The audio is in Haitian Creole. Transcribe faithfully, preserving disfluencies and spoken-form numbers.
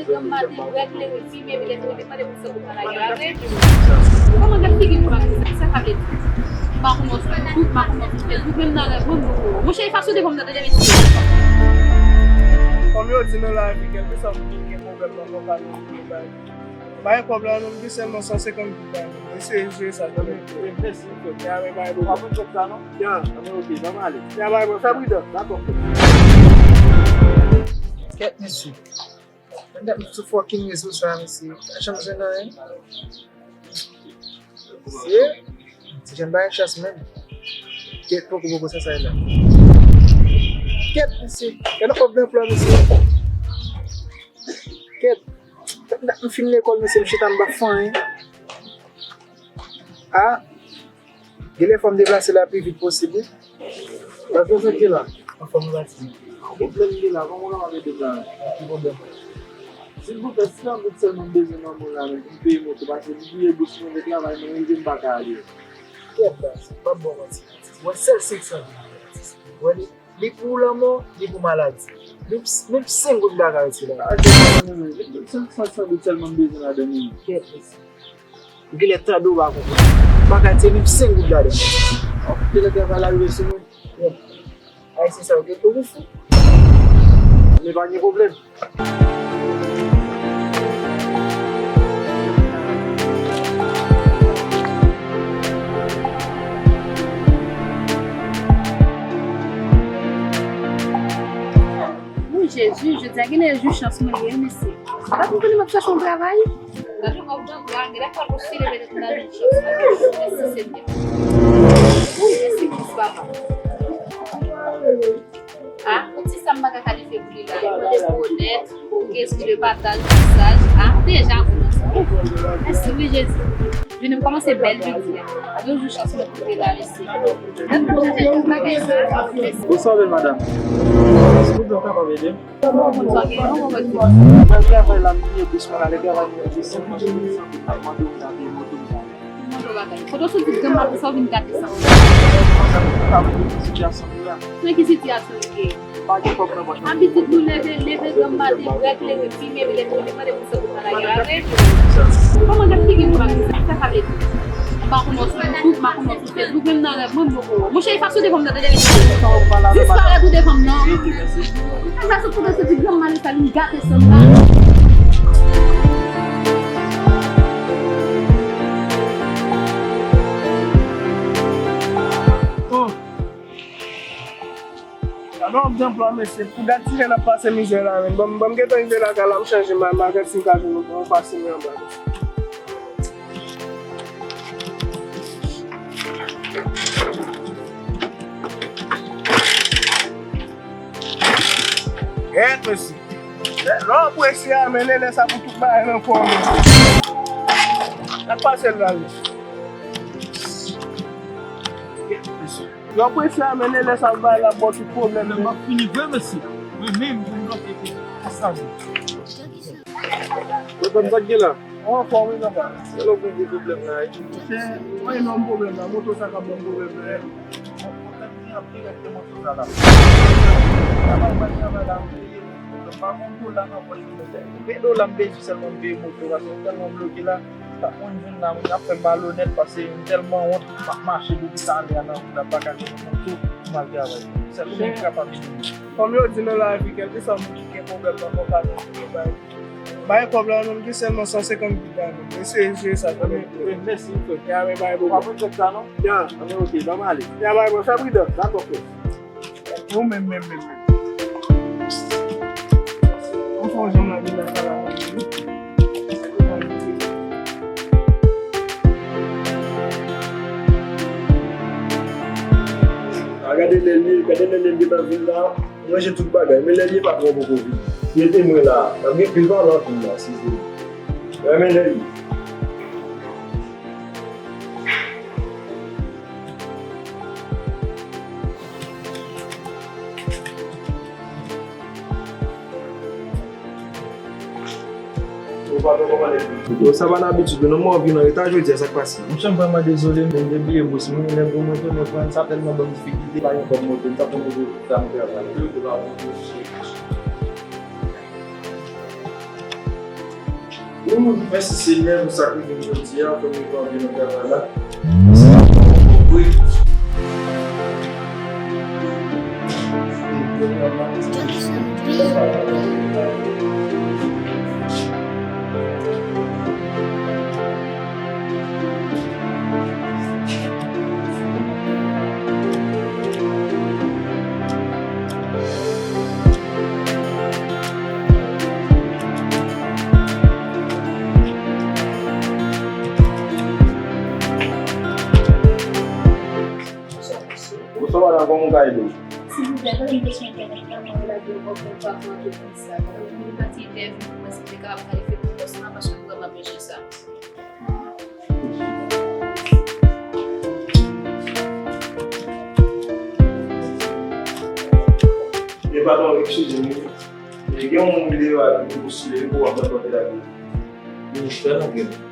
Granm maten, bwè kleren, fimen, epi lè fini, mande pou sa pou travay la vre. Kòman gad figi nou pa konsa? Sa sa vle di? M pa konn wè w sou YouTube, m pa konn wè w sou Facebook, menm nan rèv mwen, m poko wè w. Monchè, efase w devan m nan, tande, mesye. Kòm yo di nan lavi, kèlkeswa moun ki gen pwoblèm nan konpani, li bay. Bay kòb la non, m gen sèlman san senkant goud la non. Eseye jere sa kanmenm. Wi, mèsi frè m. Ya, men bay bro. W ap pran kòb sa non? Ya. Anben, oke, ban m ale. Ya, bay bro, fè pridan. Dakò frè m. Kèt mesye. Mwen gade sou fucking rezo sa, mesye. Pa janm jwenn anyen. Mesye, ti jèn pa gen chans menm. Kèt, poko, poko, sa, sa la. Kèt, mesye. Gade kòb nan plan, mesye. Kèt. M fin lekòl, mesye, m chita, m pa fè anyen. A, genlè fò m deplase la pi vit posib, wi. Pastè, sa k gen la? Anfòm, wi, pastè. Pwoblèm gen la, kòman w kapab ede m la? Ki pwoblèm? Silvouplè, senk goud sèlman m bezwen nan men w la, men pou m peye moto, paske m bliye bous mwen nan travay, mwen rive m pa ka ale. Kèt, pastè, m p ap ba w manti. Wè, sèl senk san goud la, pastè. Wè li? Li pou lanmò, li pou maladi. Menm, menm senk goud m pa ka retire la. Achte sa, men, men, men, senk, senk, senk goud sèlman m bezwen ladan li. Kèt, mesye. Ou genlè tande w pa konprann. M pa ka retire menm senk goud ladan li. Ou genlè travay la rive sou mwen. Ayisyen sa yo gen pou fou. Men pa gen pwoblèm. Wi, Jezi, jodi a genlè jou chans mwen ye, mesye. Pa konprann m ap chache yon travay. Gade yon òf danplwa, genlè fò l postile petèt nan jou chans mwen. Mèsi, Senyè. Wi, mèsi plis, papa. A, yon ti sa m pa ka kalifye pou li la. Li mande pou onèt, pou gen espri de pataj, pou saj. A, deja, bon. Mèsi, wi, Jezi. Jounen m kòmanse bèl jodi a. Yon jou chans mwen twouve la, mesye. Gad pou jodi a, bagay sa, mèsi. Bonswa, bèl madanm. Èske w kapab ede m? Mwen konn sa w gen, non, mwen konn. Mwen travay la, m bliye bous mwen la, lè travay mwen rive, senk goud, senk goud, ap mande w ta peye moto m sa. Mwen konn bagay. Kote w soti granm maten sa w vin gate sa? Sa m pa konn sitiyasyon m la. Nan ki sitiyasyon w ye? Pa gen kòb nan pòch mwen. Abitid nou leve, leve granm maten, bwè kleren, fimen, epi lè fini, mande pou sa pou travay la vre. Kòman gad figi nou pa konsa? Sa sa vle di? M pa konn wè w sou YouTube, m pa konn wè w sou Facebook, menm nan rèv mwen, m poko wè w. Monchè, efase w devan m nan, tande, mesye. Disparèt ou devan m non. Sa sou kote soti granm maten sa vin gate san m la. Oh. Gade yon danplwa, mesye. Pou dat ti jèn ap pase mizè la, menm. Ban m, ban m gentan rive lakay la, m chanje may, m a gad si m ka jwenn yon fasin anba. Gèt, mesye. Lè w prese a, men lè sa pou tout bagay nan kò w, men. Sa k pase l la, men? Gèt, mesye. Lè w prese a, men lè sa pou bagay la ba w tout pwoblèm, men. M ap fini vre, mesye. Mwen menm, pou m bloke pou sa, men. Pwoblèm sa k gen la? Ou anfòm, wi, papa. Se lè w konn gen pwoblèm la, wi. Monchè, mwen menm pwoblèm la. Moto sa k ap ban m pwoblèm la. Pwoblèm li an dirèkteman sou sa la. Travay mwen travay la, m peye. M pa gon dola nan pòch mwen. Ven dola m bezwen sèlman m peye moto, paske m tèlman bloke la. Chak moun vin la, moun ap fè m malonèt, paske m tèlman wont, m ap mache depi talè a nan wout la, m pa ka jwenn moto pou m al travay. Sèl ou menm ki kapab ede m. Kòm yo di nan lavi, kèlkeswa moun ki gen pwoblèm nan konpani, li gen bay. Bay kòb la non, m gen sèlman san senkant goud la non. Eseye jere sa kanmenm. Mèsi, frè. Ya, men bay bro. W ap pran kòb sa non? Ya. Anben, oke, ban m ale. Ya, bay bro, fè pridan. Dakò, frè. Ou menm, menm, menm, menm. Ou fè yon janm la, vin la, sa la. A, gade lè l ye, gade lè l ye, l gentan vin la. M ranje tout bagay, men lè l ye patwon poko vini. Rete mwen la, n ap gen pil pale anpil la, si se. Mwen renmen lè l ye. Yo, sa pa n abitid, non, mwen anvi nan eta jodi a, sa k pase? Monchè, m vrèman dezole, men m te bliye bous mwen, lè pou mwen tounen pran, sa tèlman ban m difikilte, pa gen kòb moto, m t ap pran moto pou m travay. Yo, yo pa pran moto. Yo, yo pa pran moto. Ooh, mèsi Senyè pou sa k rive m jodi a, fè m rive antre nan travay la. Mèsi pou wi. Bonswa, madanm, kòman w ka ede m? Silvouplè, mwen bezwen entènèt la, mwen lage yon òf nan pa pou antreprenn sa. Mwen pati entèvyou pou mwen si m te kapab kalifye pou pòs la, paske m vrèman bezwen sa. E patwon, eskize m, wi. E gen yon moun ki deja postile pou w ap nan pòt la. Wi, fè l antre.